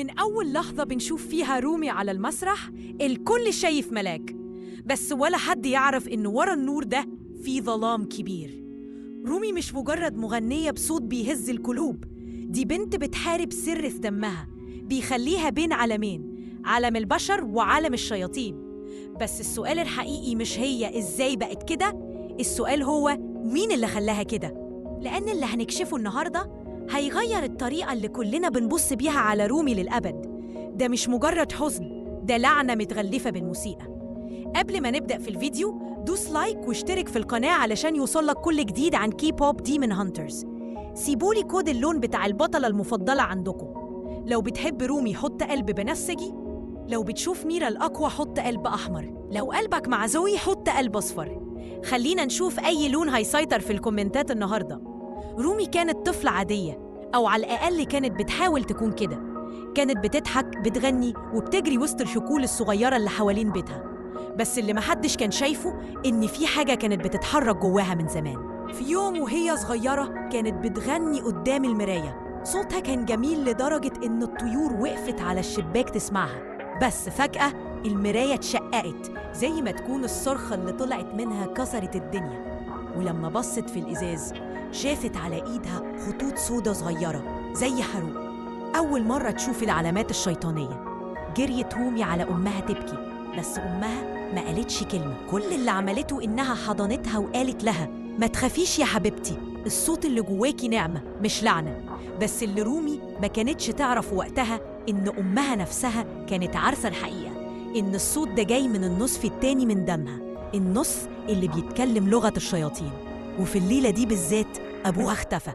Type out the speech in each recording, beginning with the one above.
من أول لحظة بنشوف فيها رومي على المسرح الكل شايف ملاك، بس ولا حد يعرف إن ورا النور ده في ظلام كبير. رومي مش مجرد مغنية بصوت بيهز القلوب، دي بنت بتحارب سر في دمها بيخليها بين عالمين، عالم البشر وعالم الشياطين. بس السؤال الحقيقي مش هي إزاي بقت كده، السؤال هو مين اللي خلاها كده؟ لأن اللي هنكشفه النهاردة هيغير الطريقة اللي كلنا بنبص بيها على رومي للأبد. ده مش مجرد حزن، ده لعنة متغلفة بالموسيقى. قبل ما نبدأ في الفيديو دوس like واشترك في القناة علشان يوصلك كل جديد عن K-pop Demon Hunters. سيبولي كود اللون بتاع البطلة المفضلة عندكم. لو بتحب رومي حط قلب بنفسجي، لو بتشوف ميرا الأقوى حط قلب أحمر، لو قلبك مع زوي حط قلب أصفر. خلينا نشوف أي لون هيسيطر في الكومنتات النهاردة. رومي كانت طفلة عادية، أو على الأقل كانت بتحاول تكون كده. كانت بتضحك، بتغني، وبتجري وسط الحقول الصغيرة اللي حوالين بيتها. بس اللي محدش كان شايفه إن في حاجة كانت بتتحرك جواها من زمان. في يوم وهي صغيرة كانت بتغني قدام المراية، صوتها كان جميل لدرجة إن الطيور وقفت على الشباك تسمعها. بس فجأة المراية اتشققت، زي ما تكون الصرخة اللي طلعت منها كسرت الدنيا. ولما بصت في الإزاز شافت على إيدها خطوط سودة صغيرة زي حروق. أول مرة تشوف العلامات الشيطانية. جريت رومي على أمها تبكي، بس أمها ما قالتش كلمة. كل اللي عملته إنها حضنتها وقالت لها ما تخافيش يا حبيبتي، الصوت اللي جواكي نعمة مش لعنة. بس اللي رومي ما كانتش تعرف وقتها إن أمها نفسها كانت عارفة الحقيقة، إن الصوت ده جاي من النصف التاني من دمها، النص اللي بيتكلم لغة الشياطين. وفي الليلة دي بالذات أبوها اختفى،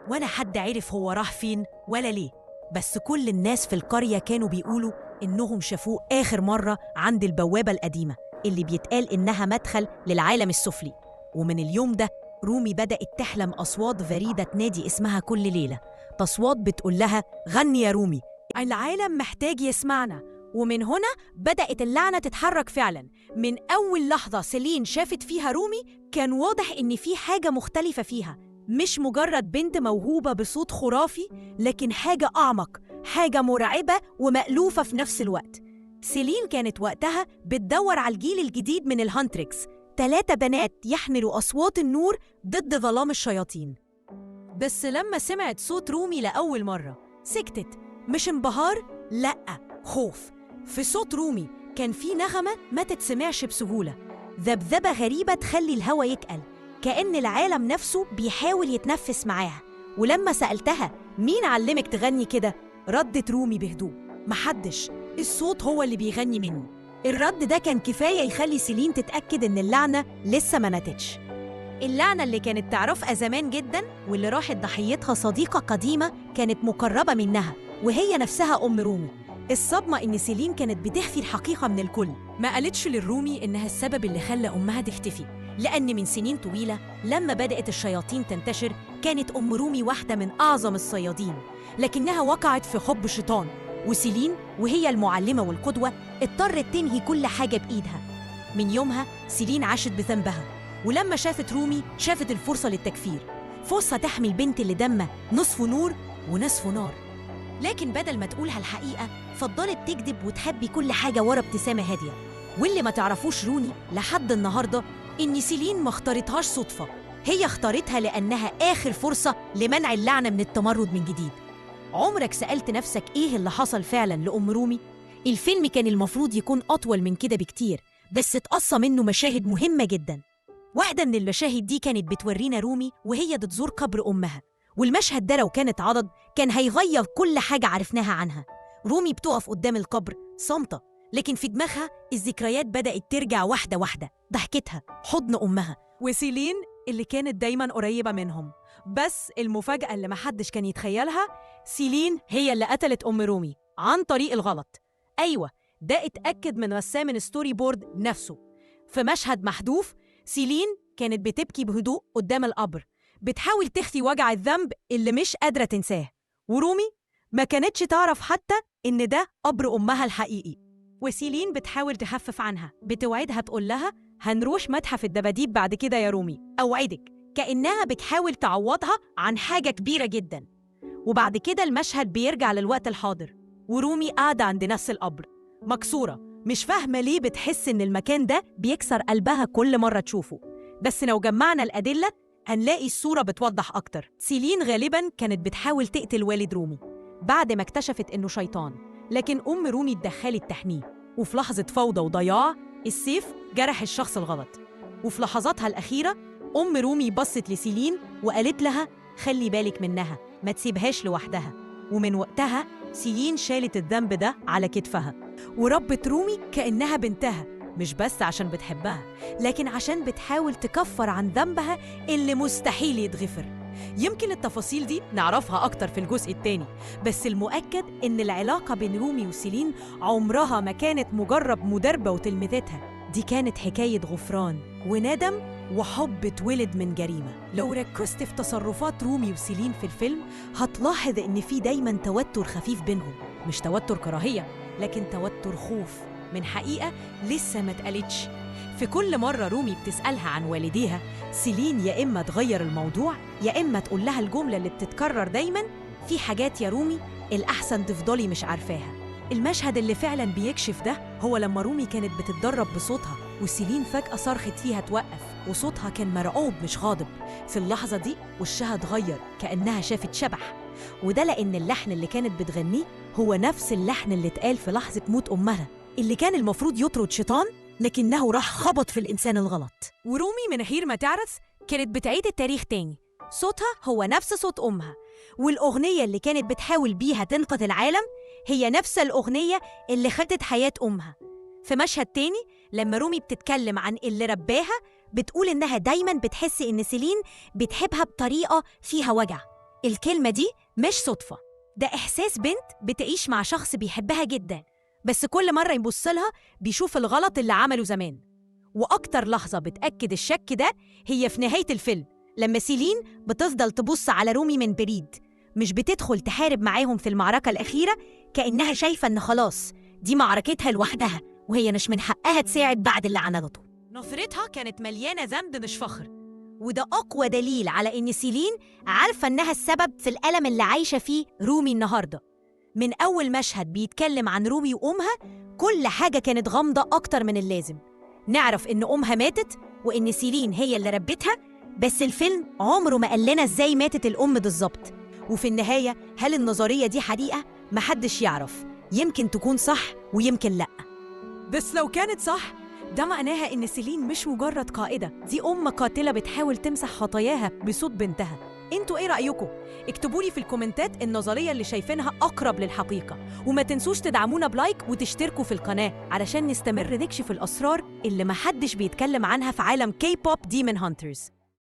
ولا حد عرف هو راح فين ولا ليه. بس كل الناس في القرية كانوا بيقولوا إنهم شافوه آخر مرة عند البوابة القديمة اللي بيتقال إنها مدخل للعالم السفلي. ومن اليوم ده رومي بدأت تحلم أصوات فريدة تنادي اسمها كل ليلة، أصوات بتقول لها غني يا رومي، العالم محتاج يسمعنا. ومن هنا بدأت اللعنة تتحرك فعلا. من أول لحظة سيلين شافت فيها رومي كان واضح إن في حاجة مختلفة فيها، مش مجرد بنت موهوبة بصوت خرافي، لكن حاجة أعمق، حاجة مرعبة ومألوفة في نفس الوقت. سيلين كانت وقتها بتدور على الجيل الجديد من ال Huntrix، 3 بنات يحملوا أصوات النور ضد ظلام الشياطين. بس لما سمعت صوت رومي لأول مرة سكتت، مش انبهار، لأ، خوف. في صوت رومي كان في نغمة ما تتسمعش بسهولة، ذبذبة غريبة تخلي الهوا يتقل، كأن العالم نفسه بيحاول يتنفس معاها. ولما سألتها مين علمك تغني كده، ردت رومي بهدوء محدش، الصوت هو اللي بيغني مني. الرد ده كان كفاية يخلي سيلين تتأكد إن اللعنة لسه ما ماتتش. اللعنة اللي كانت تعرفها زمان جدا واللي راحت ضحيتها صديقة قديمة كانت مقربة منها، وهي نفسها أم رومي. الصدمة إن سيلين كانت بتخفي الحقيقة من الكل، ما قالتش للرومي إنها السبب اللي خلى أمها تختفي، لأن من سنين طويلة لما بدأت الشياطين تنتشر كانت أم رومي واحدة من أعظم الصيادين، لكنها وقعت في حب شيطان. وسيلين وهي المعلمة والقدوة اضطرت تنهي كل حاجة بإيدها. من يومها سيلين عاشت بذنبها، ولما شافت رومي شافت الفرصة للتكفير، فرصة تحمي البنت اللي دمها نصفه نور ونصفه نار. لكن بدل ما تقولها الحقيقة فضلت تكذب وتخبي كل حاجة ورا ابتسامة هادية. واللي ما تعرفوش روني لحد النهاردة إن سيلين ما اختارتهاش صدفة، هي اختارتها لأنها آخر فرصة لمنع اللعنة من التمرد من جديد. عمرك سألت نفسك إيه اللي حصل فعلاً لأم رومي؟ الفيلم كان المفروض يكون أطول من كده بكتير، بس اتقصى منه مشاهد مهمة جداً. واحدة من المشاهد دي كانت بتورينا رومي وهي بتزور قبر أمها، والمشهد ده لو كانت عرض كان هيغير كل حاجة عرفناها عنها. رومي بتقف قدام القبر صامتة، لكن في دماغها الذكريات بدأت ترجع واحدة واحدة، ضحكتها، حضن أمها، وسيلين اللي كانت دايماً قريبة منهم. بس المفاجأة اللي محدش كان يتخيلها، سيلين هي اللي قتلت أم رومي عن طريق الغلط. أيوة، ده اتأكد من رسام ال storyboard نفسه. في مشهد محذوف سيلين كانت بتبكي بهدوء قدام القبر، بتحاول تخفي وجع الذنب اللي مش قادرة تنساه. ورومي ما كانتش تعرف حتى إن ده قبر أمها الحقيقي. وسيلين بتحاول تخفف عنها، بتوعدها تقول لها هنروح متحف الدباديب بعد كده يا رومي، أوعدك، كأنها بتحاول تعوضها عن حاجة كبيرة جدا. وبعد كده المشهد بيرجع للوقت الحاضر. ورومي قاعدة عند نفس القبر مكسورة، مش فاهمة ليه بتحس إن المكان ده بيكسر قلبها كل مرة تشوفه. بس لو جمعنا الأدلة هنلاقي الصورة بتوضح أكتر. سيلين غالباً كانت بتحاول تقتل والد رومي بعد ما اكتشفت إنه شيطان، لكن أم رومي اتدخلت تحميه، وفي لحظة فوضى وضياع السيف جرح الشخص الغلط. وفي لحظاتها الأخيرة أم رومي بصت لسيلين وقالت لها خلي بالك منها، ما تسيبهاش لوحدها. ومن وقتها سيلين شالت الذنب ده على كتفها وربت رومي كأنها بنتها، مش بس عشان بتحبها، لكن عشان بتحاول تكفر عن ذنبها اللي مستحيل يتغفر. يمكن التفاصيل دي نعرفها أكتر في الجزء الثاني، بس المؤكد إن العلاقة بين رومي وسيلين عمرها ما كانت مجرد مدربة وتلميذتها، دي كانت حكاية غفران وندم وحب اتولد من جريمة. لو ركزت في تصرفات رومي وسيلين في الفيلم هتلاحظ إن في دايماً توتر خفيف بينهم، مش توتر كراهية، لكن توتر خوف من حقيقة لسه ما اتقالتش. في كل مرة رومي بتسألها عن والديها، سيلين يا إما تغير الموضوع يا إما تقول لها الجملة اللي بتتكرر دايماً، في حاجات يا رومي الأحسن تفضلي مش عارفاها. المشهد اللي فعلاً بيكشف ده هو لما رومي كانت بتتدرب بصوتها وسيلين فجأة صرخت فيها توقف، وصوتها كان مرعوب مش غاضب. في اللحظة دي وشها اتغير كأنها شافت شبح، وده لأن اللحن اللي كانت بتغنيه هو نفس اللحن اللي اتقال في لحظة موت أمها، اللي كان المفروض يطرد شيطان لكنه راح خبط في الإنسان الغلط. ورومي من غير ما تعرف كانت بتعيد التاريخ تاني، صوتها هو نفس صوت أمها، والأغنية اللي كانت بتحاول بيها تنقذ العالم هي نفس الأغنية اللي خدت حياة أمها. في مشهد تاني لما رومي بتتكلم عن اللي رباها بتقول إنها دايماً بتحس إن سيلين بتحبها بطريقة فيها وجع. الكلمة دي مش صدفة، ده إحساس بنت بتعيش مع شخص بيحبها جداً، بس كل مرة يبص لها بيشوف الغلط اللي عمله زمان. وأكتر لحظة بتأكد الشك ده هي في نهاية الفيلم لما سيلين بتفضل تبص على رومي من بعيد، مش بتدخل تحارب معاهم في المعركة الأخيرة، كأنها شايفة إن خلاص دي معركتها لوحدها وهي مش من حقها تساعد بعد اللي عملته. نظرتها كانت مليانة ذنب مش فخر، وده أقوى دليل على إن سيلين عارفة إنها السبب في الألم اللي عايشة فيه رومي النهاردة. من أول مشهد بيتكلم عن رومي وأمها كل حاجة كانت غامضة أكتر من اللازم. نعرف إن أمها ماتت وإن سيلين هي اللي ربتها، بس الفيلم عمره ما قال لنا إزاي ماتت الأم بالظبط. وفي النهاية هل النظرية دي حقيقة؟ محدش يعرف، يمكن تكون صح ويمكن لأ. بس لو كانت صح ده معناها إن سيلين مش مجرد قائدة، دي أم قاتلة بتحاول تمسح خطاياها بصوت بنتها. انتوا ايه رأيكم؟ اكتبولي في الكومنتات النظرية اللي شايفينها أقرب للحقيقة، وما تنسوش تدعمونا ب like وتشتركوا في القناة علشان نستمر نكشف الأسرار اللي محدش بيتكلم عنها في عالم K-pop Demon Hunters.